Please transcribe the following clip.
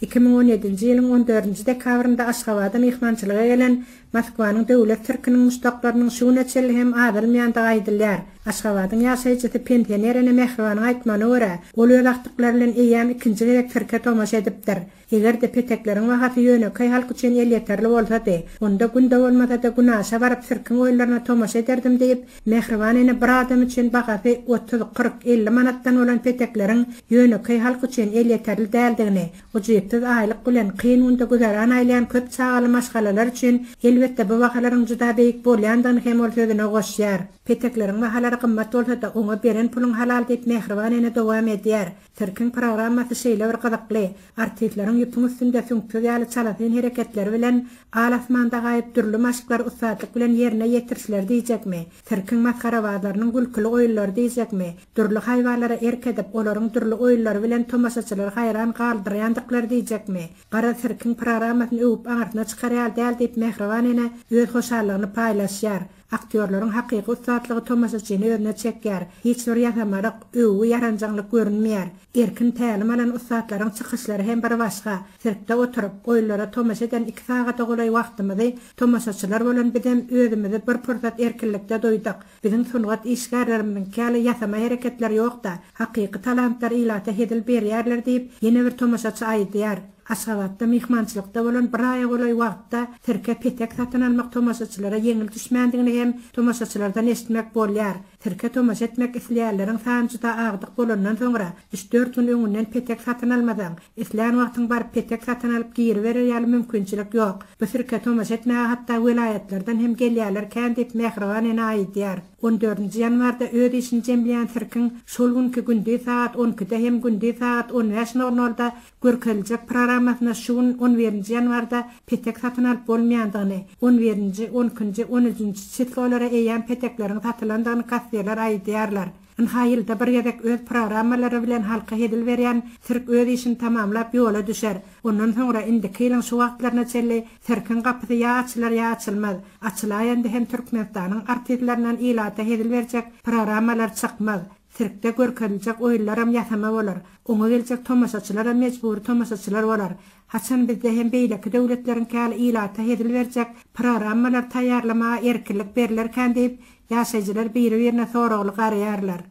2017-nji ýylyň on dördünji dekabrynda Aşgabada myhmançylyga gelen Moskwanyň döwlet sirkiniň muşdaklarynyň şu güne çenli hem azalmaýandygy aýdylýar. Aşgabadyň ýaşaýjysy pensioner ene Mähribanyň aýtmagyna görä, ol öz agtyklary bilen eýýäm ikinji gezek sirke tomaşa edipdir. Eger-de petekleriň bahasy ýönekeý halk üçin elýeterli bolsady, onda günde bolmasa-da günaşa baryp sirkiň oýunlaryna tomaşa ederdim diýip, Mähriban ene bir adam üçin bahasy 30, 40, 50 manatdan bolan petekleriň ýönekeý halk üçin elýeterli däldigini, ujypsyz aýlyk bilen kyn günde güzeran aýlaýan köp çagaly maşgalalar üçin elbetde bu bahalaryň juda beýik bolýandygyny hem ol sözüne goşýar. Petekleriň bahalary gymmat bolsa-da, oňa beren puluň halal diýip Mähriban ene dowam edýär. Sirkiň programmasy şeýle bir gyzykly. Artistleriň ýüpüň üstünde süňksüz ýaly çalasyn hereketleri bilen al asmanda gaýyp dürli maşklary ussatlyk bilen ýerine ýetirişleri diýjekmi, sirkiň masgarabazlarynyň gülküli oýunlary diýjekmi, dürli haýwanlara erk edip, olaryň dürli oýunlary bilen tomaşaçylary haýran galdyrýandyklary diýjekmi, garaz sirkiň programmasyny öwüp aňyrsyna çykar ýaly däl diýip Mähriban ene öz hoşallygyny paýlaşýar. Aktýorlaryň hakyky ussatlygy tomaşaçyny özüne çekýär. Hiç bir ýasamalyk, öwgi, ýaranjaňlyk görünmeýär. Erkin tälim alan ussatlaryň çykyşlary hem bir başga. Sirkde oturyp, oýunlara tomaşa eden iki sagada golaý wagtymyzy tomaşaçylar bolan bizem özümizi bir pursat erkinlikde duýduk. Biziň sungat işgärlerimiziňki ýaly ýasama hereketler ýok-da, hakyky talantlar ilata hezil berýärler diýip, ýene bir tomaşaçy aýdýar. Aşgabatda myhmançylykda bolan bir aýa golaý wagtda sirke petek satyn almak tomaşaçylara ýeňil düşmändigini hem tomaşaçylardan eşitmek bolýar. Sirke tomaşa etmek isleýänleriň sany juda agdyk bolandan soňra, üç-dört gün öňünden petek satyn almasaň, islän wagtyň baryp petek satyn alyp giriberer ýaly mümkinçilik ýok. Bu sirke tomaşa etmäge hatda welaýatlardan hem gelýärler kän diýip Mähriban ene aýdýar. On dördünji ýanwarda öz işini jemleýän sirkiň şol günki gündiz sagat on ikide hem gündiz sagat on bäş nol nolda Görkeziljek programmasyna şu gün on birinji ýanwarda petek satyn alyp bolmaýandygyny, on birinji, on ikinji, on üçünji çislolara eýýäm petekleriň satylandygyny kassirler aýdýarlar. Ynha ýylda bir gezek öz programmalary bilen halka hezil berýän sirk öz işini tamamlap ýola düşer. Ondan soňra indiki ýylyň şu wagtlaryna çenli sirkiň gapysy ýa açylar ýa açylmaz. Açylaýanda hem Türkmenistanyň artistlerinden ilata hezil berjek programmalar çykmaz. Sirkde görkeziljek oýunlaram ýasama bolar. Oňa geljek tomaşaçylaram mejbury tomaşaçylar bolar. Haçan bizde hem beýleki döwletleriňki ýaly ilata hezil berjek programmalar taýýarlamaga erkinlik berlerkän diýip, ýaşaýjylar biri-birine soragly garaýarlar.